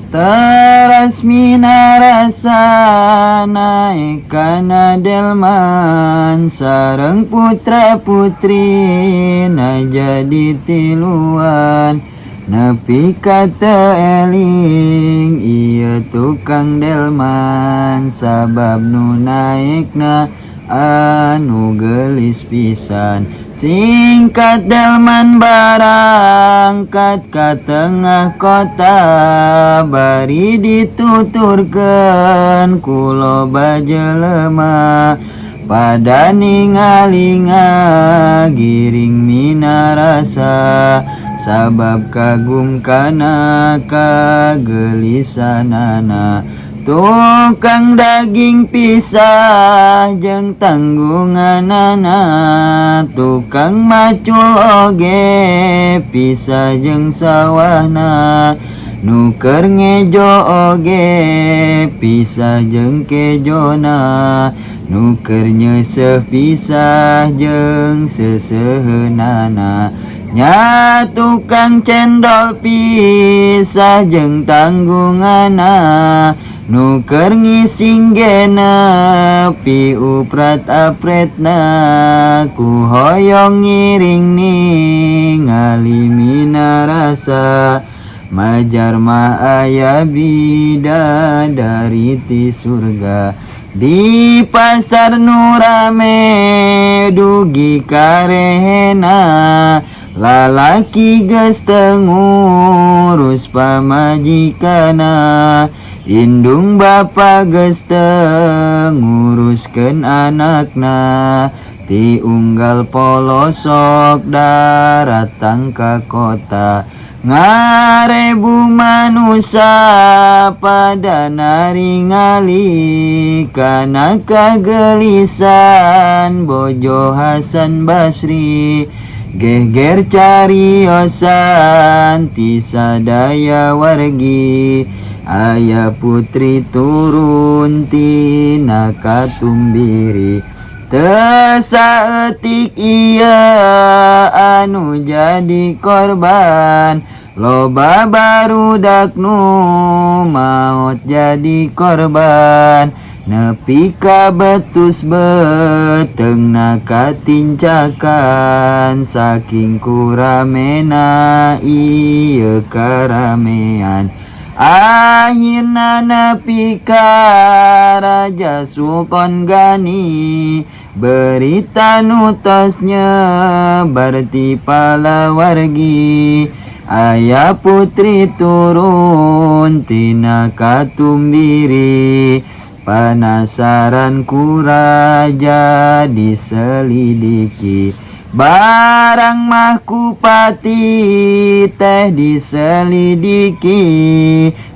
Teras minarasa naek kana delman sareng putra putri na jadi tiluan nepi ka teu eling ieu tukang delman sabab nu naekna anu geulis pisan. Singkat delman barangkat ka tengah kota bari dituturkeun ku loba jelema pada ningali ngagiring minarasa sabab kagum kana kageulisanana. Tukang daging pisah jeung tanggunganana, tukang macul oge pisah jeung sawahna, nu keur ngejo oge pisah jeung kejona, nu keur nyeuseuh pisah jeung seuseuheunana. Nya tukang cendol pisah jeung tanggunganna, nu keur ngising ge nepi uprat-apretna ku hoyong ngiring ningali minarasa majar mah aya bidadari ti surga. Di pasar nu rame dugi karehena lalaki geus teu ngurus pamajikanna, indung bapa geus teu nguruskeun anakna, ti unggal polosok daratang ka kota ngarebu manusa pada naringali kana kagelisan bojo Hasan Basri. Geger cariosan ti sadaya wargi aya putri turun tina katumbiri. Teu saeutik ieu anu jadi korban, loba barudak nu maot jadi korban, nepi ka betus beuteungna katincakan saking kuramena ieu karamean. Akhirna nepi ka Raja Sultan Gani berita nu tos nyebar ti palawargi aya putri turun tina katumbiri. Panasaran ku raja diselidiki, barang mah ku pati teh diselidiki,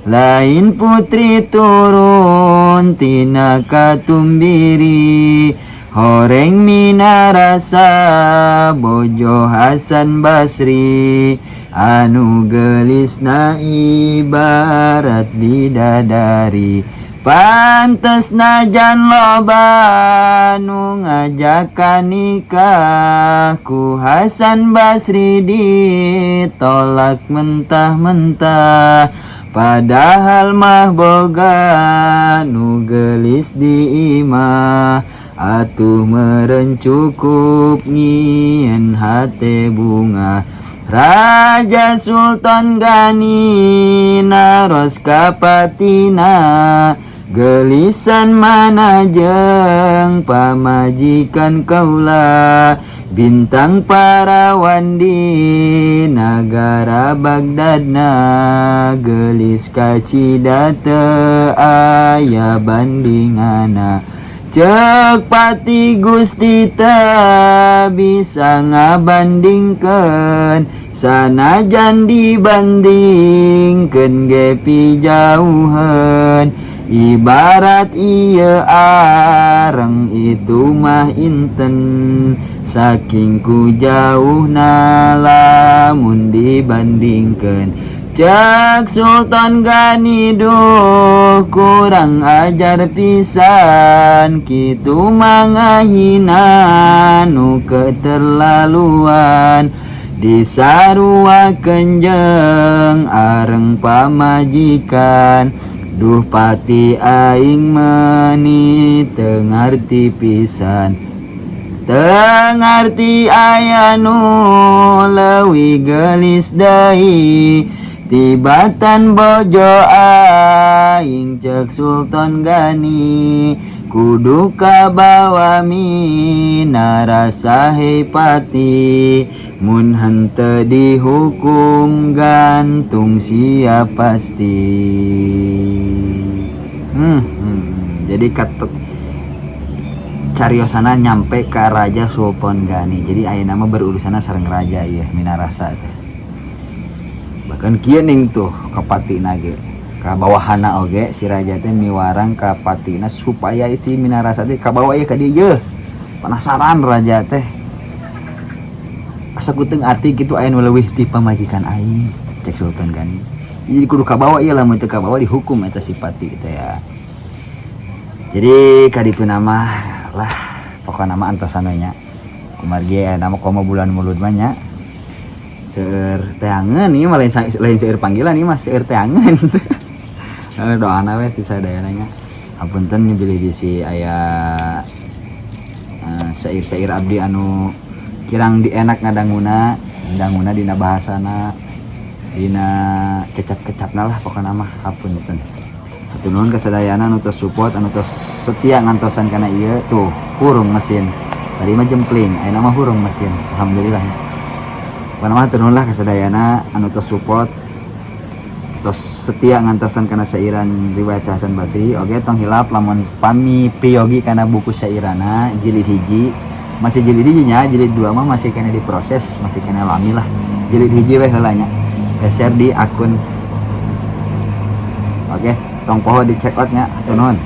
lain putri turun tina katumbiri. Horeng minarasa bojo Hasan Basri anu geulisna ibarat bidadari. Pantes najan loba nu ngajakan nikah ku Hasan Basri ditolak mentah-mentah, padahal mah boga nu geulis di imah. Atuh meureun cukup nyieun hate bunga. Raja Sultan Gani naros kapatina gelisan mana jeung pamajikan kaula bintang parawan di nagara Bagdadna gelis kacida teu aya bandingana. Ceuk pati Gusti teu bisa ngabandingkeun sanajan dibandingkeun ge pijauheun, ibarat ieu areng itu mah inten saking ku jauhna lamun dibandingkeun. Ceuk Sultan Gani duh kurang ajar pisan kitu mah ngahina nu keterlaluan. Disaruakeun jeung areng pamajikan. Duh pati, aing meuni teu ngarti pisan. Teu ngarti aya nu leuwih geulis deui tibatan bojo aing. Cek Sultan Gani, kudu kabawa minarasa. Hei pati, mun henteu dihukum gantung sia pasti. Jadi kata cariosana nyampe ke Raja Sultan Gani. Jadi aya nama berurusana sareng raja ieu minarasa teh. Bahkan kieu ning tuh kapatina ge, ka bawahana oge si raja teh miwarang ka patina supaya si minarasa teh kabawa ieu ka dieu. Penasaran raja teh, asa ku teu ngarti kitu aya nu leuwih ti pamajikan aing. Cek Sultan Gani, jadi kudu kabawa ieu, lamun teu kabawa dihukum eta si pati teh ya. Jadi kaditu nama lah, pokokna mah antosan we nya. Kumargi aya nama komo bulan Mulud mah nya, seueur teangan ieu mah, lain lain seueur panggilan ieu mah, seueur teangan. Doana we ti sadayana nya. Hapunten bilih bisi aya syair-syair abdi anu kirang dienak ngadanguna danguna dina bahasana, dina kecap-kecapna lah, pokokna mah hapunten. Hatur nuhun kasadayana anu tos support, anu tos setia ngantosan kana ieu. Tuh hurung mesin, tadi mah jempling, ayeuna mah hurung mesin, alhamdulillah. Pokokna mah hatur nuhun lah kasadayana anu tos support, tos setia ngantosan kana syairan riwayat Syekh Hasan Basri. Oke, tong hilap lamun pami priyogi kana buku syairana jilid 1, masih jilid 1 nya, jilid 2 mah masih kena diproses, masih kena lami lah. Jilid 1 weh heula nya, share di akun. Oke, tong poho di check out nya. Hatur nuhun.